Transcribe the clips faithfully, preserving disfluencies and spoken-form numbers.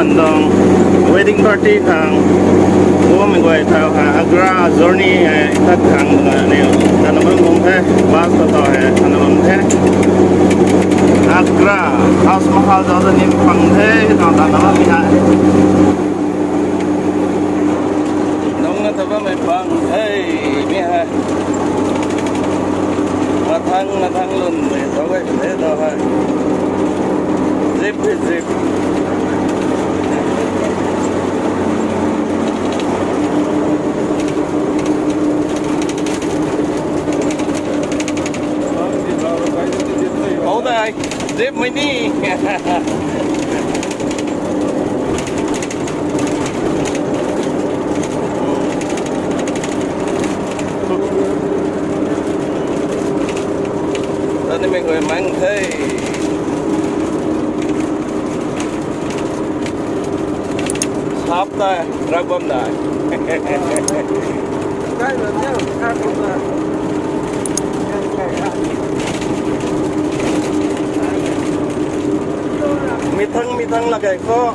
Dong wedding party khang, guammei guay tau ha, Agra journey hei tat khang, ni, kanamam bum the, bus ta tau hei kanamam the. Agra, Taj Mahal zauc ta ni pang the, nang ta namam mi hei. Nang na ta bammei pang the, mi hei. Mathang, mathang lun mei tau gay the tau hei. Zip, zip. Hou dai, zip mei ni. Tani mei guay mang the. Sap ta, rak bam dai. Mi thang, mi thang la kai khou.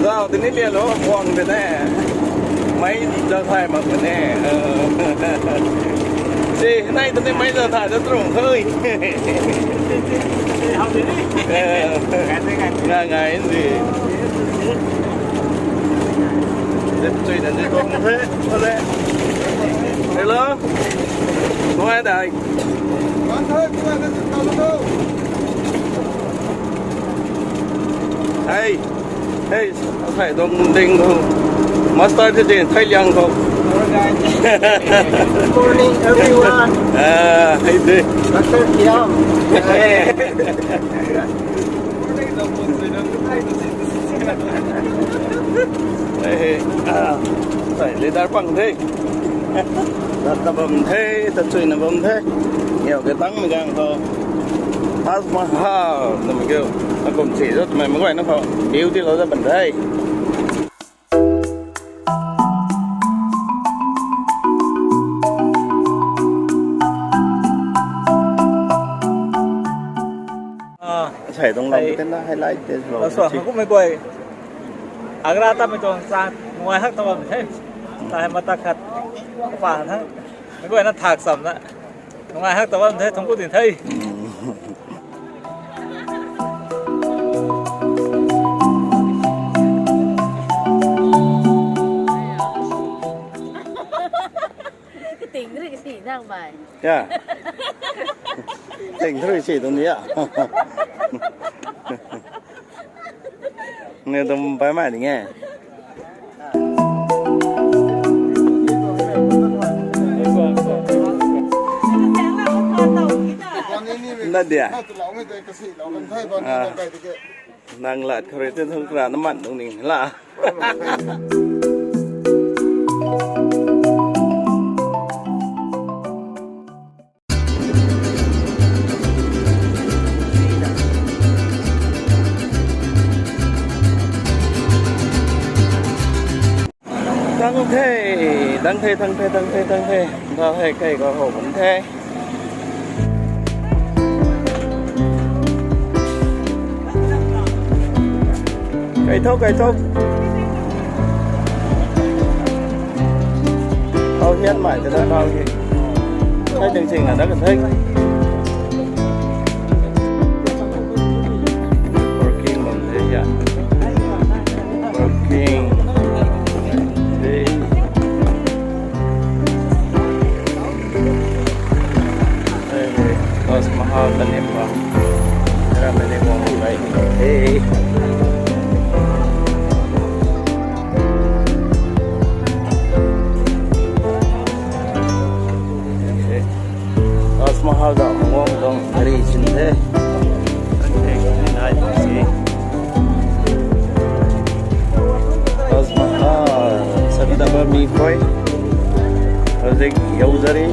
Zauc tini lian lou, guang de ne. Mei zauc thay mak de ne. Si, nai tini mei zauc thay ta tuang khe. Ngai, ngai, si. Zip chui dan zip tuang the. Hello. Nuai dai. Hey, hey, asei dong ding khou. Master te te thai liang khou. Good morning, everyone. Ah, hey de. Doctor Thiam. Hey, ah, asei leader pang the. Tat ta bam the, tat chuina bam the. Niw ke tangmei gang khou Taj Mahal twmei kiu. Akum si zot mei mei guayna khou view ti lou da bam the. Ah, asei dong lam asei te na highlight te lo. Laswa, si. Kumhmei guay. Agra ta mei tuang chang nungai hak ta bam the. Sai mata khat. Pa thang. Mei guay na thak sam na. Nungai hak ta bam the, thungc ku din the. Ting rui si nang mai. Ya. Ting rui si tuang ni ya. Nge dum pai mai ding e. Na dia. Ah. Nang lat khou rui tei thung kra na man dungning la. Thang the, thang the, thang the, thang the, thang the. Thau hei kai khou how bam the. Kai thau, kai thau. Thau hian mai te na thau hi. Thei ting ting na da kan thei. Parking bam the ya. Parking. Hey. Hey, Taj Mahal ta ni pa. Ramei ni guang bai. Hey. Taj Mahal ta guang tuang gari sin the. Nai si. Taj Mahal, sani ta ba mi koi. Project Yawzari.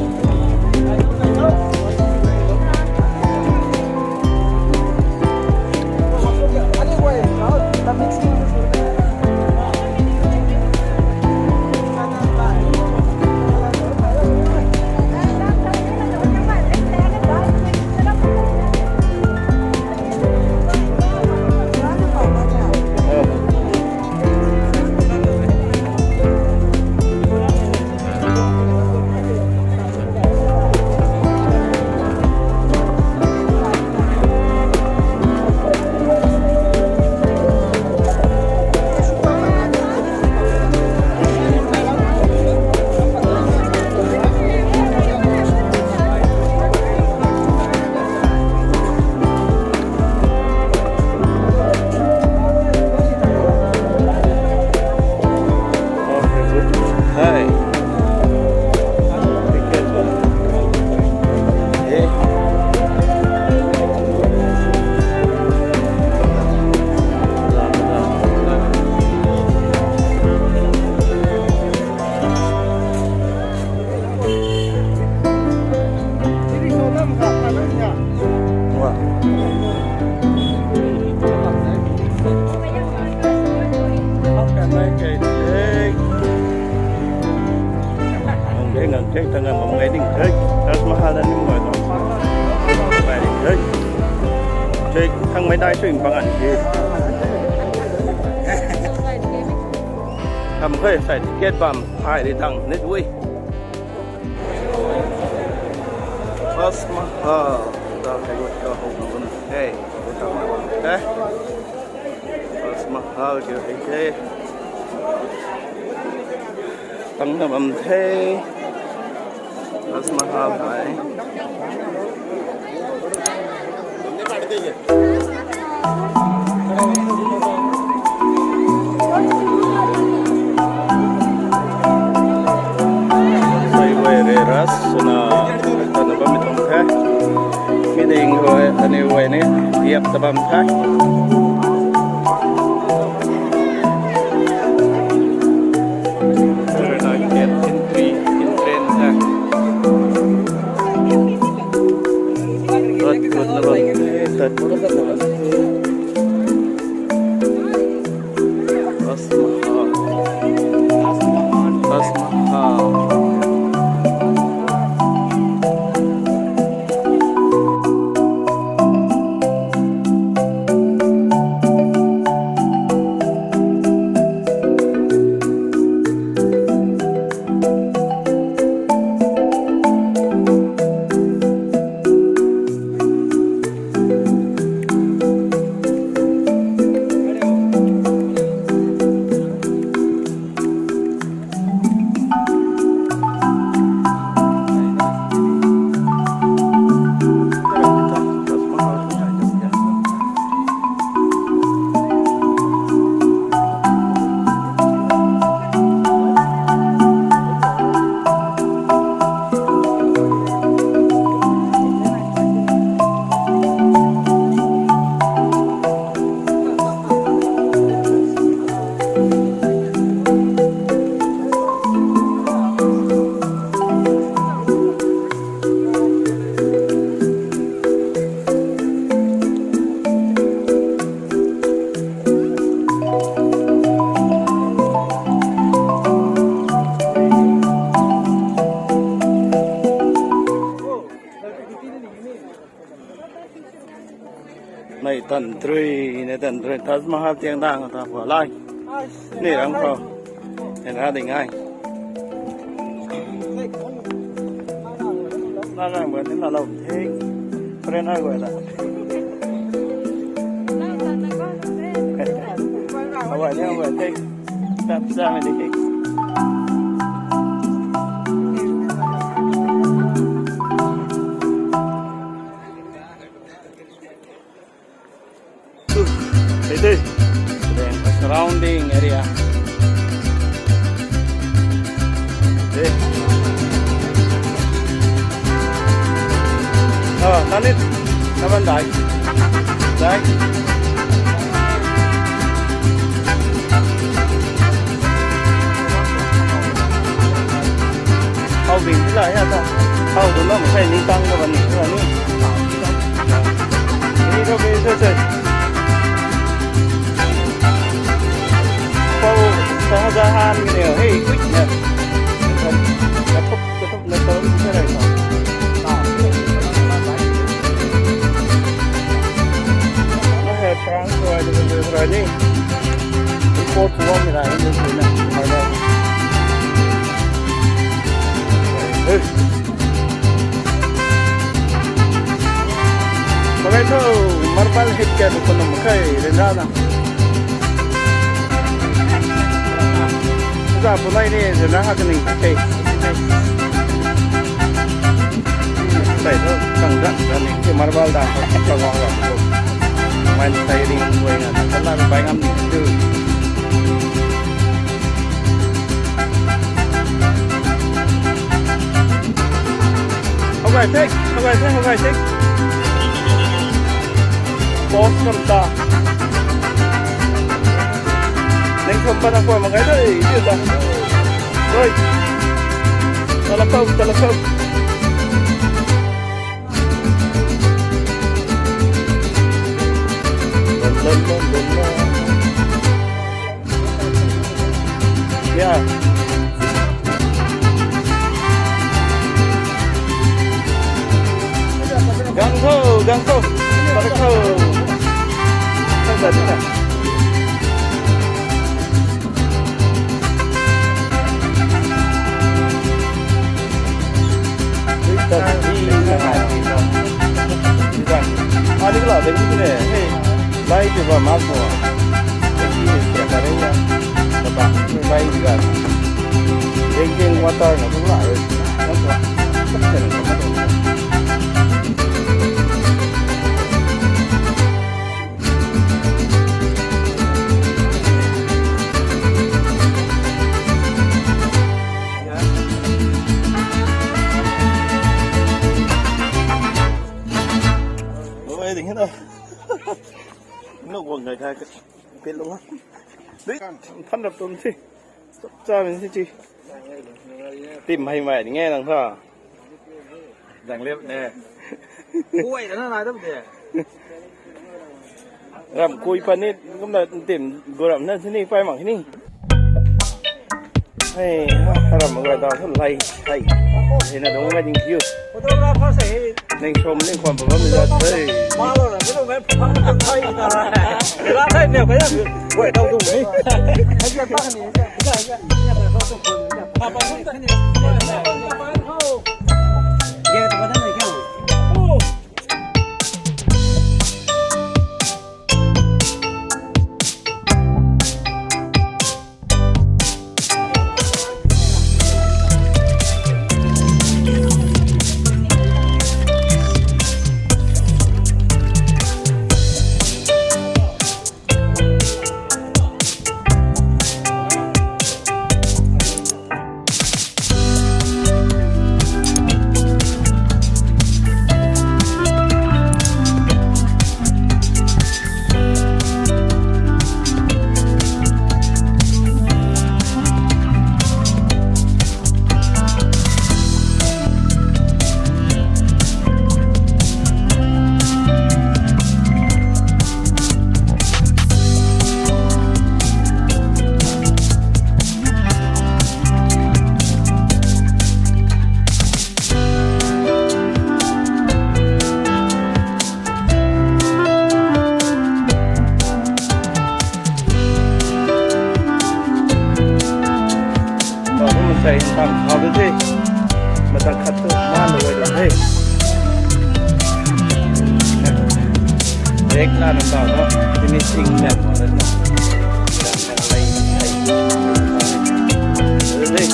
Tang ngam bam ngai ding the. Taj Mahal da ning ngai tuang. Ngai ding the. Thei thang mei dai sui bang an the. Kam khe sai ticket bam phai ri tang net wi. Taj Mahal. Da hei wi da ho bam the. Hey, wi tang bam the. Taj Mahal kiu hei the. Tang na bam the. Taj Mahal hei. Sai wi re ras swna tana bam tuang the. Mi ding wi ani wi ni diap ta bam the. Gate entry, entrance hai. Tat gut na bam the, tat gut na bam the. Taj Mahal. Taj Mahal. Nei tan trui, nei tan trui. Taj Mahal tiang dang ta pha lai. Ni rang khou. Nei na ding ai. Na rang ba ni na lou the. Friend ai guay la. Awai ni awai the. Tap sa ni the. Hey, hey. Then surrounding area. Hey. Oh, tanit. Taban dai. Dai. Hau ding ti la ya ta. Hau dun na masai ni tang na ban ni la ni. Ni tho ke se se. Pau sa ha za han ni ne. Hey, quick na. Ka thop, ka thop na thop sa rai sa. Na hai chang so ai de de rai ni. Report to one ni rai ni na. Hai rai. Hey. Makai tho, marble hit kya tu kono makai, renda na. Za punai ni, renda ha kani, hey. Sai tho, kang da, da ni, ki marble da, ka wang ra tu. Main sai ring, wai na, ka la bai ngam ni tu. How do I take? How do I take? How do I take? Boss from the. Next one, para ko makai da, eh, ito da. Hoy. Talakaw, talakaw. Dun, dun, dun, dun, dun. Yeah. Yang ko, pada ko. Kan dah ni kan. Ui, dah ni, dah ni, dah ni. Dah ni. Ah, ni kalau dah ni ni. Hey, lai tu ba mak ko. Hey, ni siapa ni ya? Apa? Ni lai ni kan. Drinking water na tu lah. Yang ko. Kan dah ni kan. Oi, ding hei na. Nô guang kai kai pet lou. Dui, than rap tum si. Chap cha min si chi. Tim hei mai ding e nang tha. Zang lep ne. Kuai na na dam de. Ram kui pa ni, kumna tim gu ram na sini pai mak ni. Hei, ram gu da thu lai, hei. Hei na dong ngai ding thiu. Ning som ning khwan pa bam ni da the. Tau kum sai tam thau de the. Mata khat tu ma lo de the. Break na na tau na. Finishing na ma na. Lai, lai.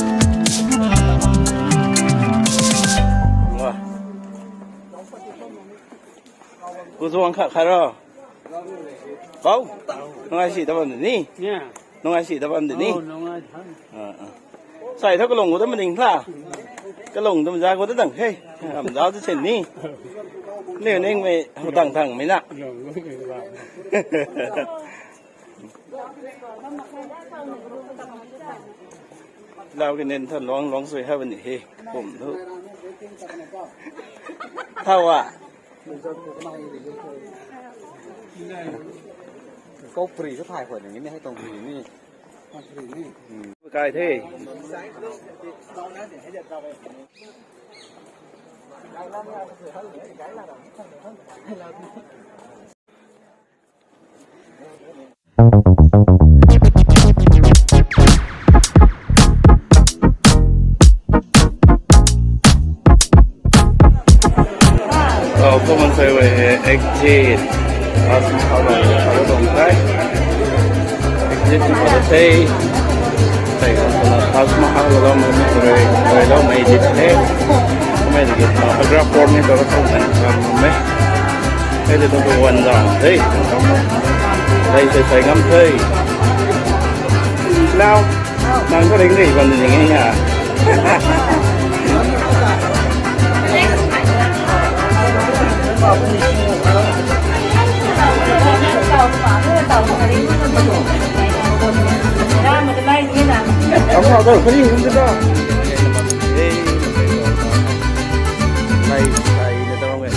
Wah. Kuzuang kha kha ro. Pau. Nungai si ta bam de ni. Ya. Nungai si ta bam de ni. Oh, nungai than. Ah, ah. Sai tho kalung gu ta maning tha. Kalung tum za gu ta dang he. Am za ta sen ni. Ni ning mei hu dang thang mei na. Long gu ta dang. Lau ki nen than long long sui ha bani he. Kum thu. Thau a. Kau pri ka thai khwan ni, hei tong pri ni. Kai the. Oh, kumna sei we, exit. Taj Mahal lo, lo tong kai. Exit ni pada sei. Sei kumna Taj Mahal lo, lo mei rui, rui lo mei dit the. Mei dit, Agra Fort ni to lo tong kai, mei. Hei de tuang tuang wan zang the. Hei sei sei ngam the. Now, nang ko ring ri wan ning e ha. Kamu ada kali ni tu dah. Hey, hey, na tawang e.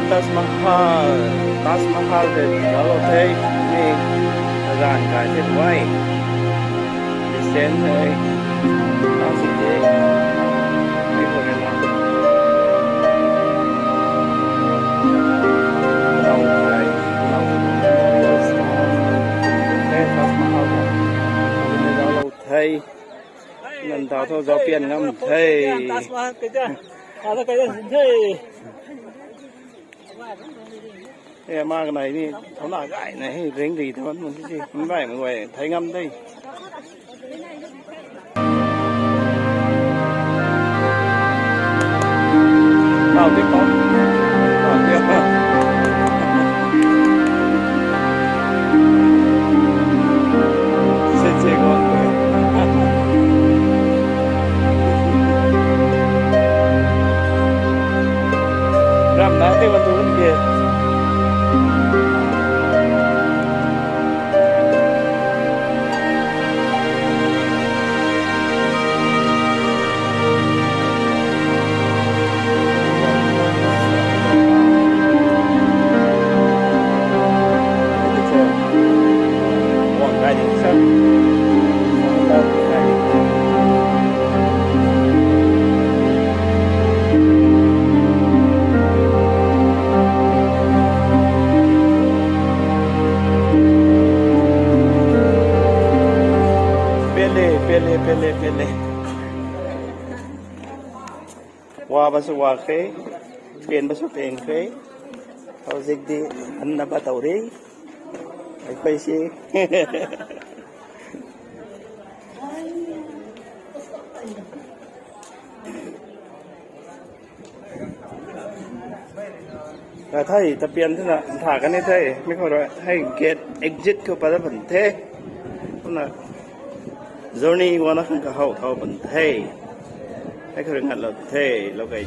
Taj Mahal, Taj Mahal tei zauclou the, mi azan kai the wai. Christian hei, Taj Mahal, mi khou rui na. Zauc kai, zauc. Hey, Taj Mahal tei. Zauclou the. Nan ta thu zauc pian ngam the. Taj Mahal kai ta. Ada kai ta sin the. E, ma kanei ni, thouna gay na hei, ring ri the man mun si, man bai man guay, thei ngam de. Tau di pau. Tau di pau. Se se kon. Ram na te wan tu ke. Pele, pele, pele, pele. Wa basu wa khe, pen basu pen khe. Hou zik di, an na ba tau re. Ai koi si. Ka thei, tapian thena, tha kani thei, mi khou rui, hei gate exit khou pada pan the. Kumna, journey wana khang kahou thau pan the. Hei khou rui ngat lou the, lou kai.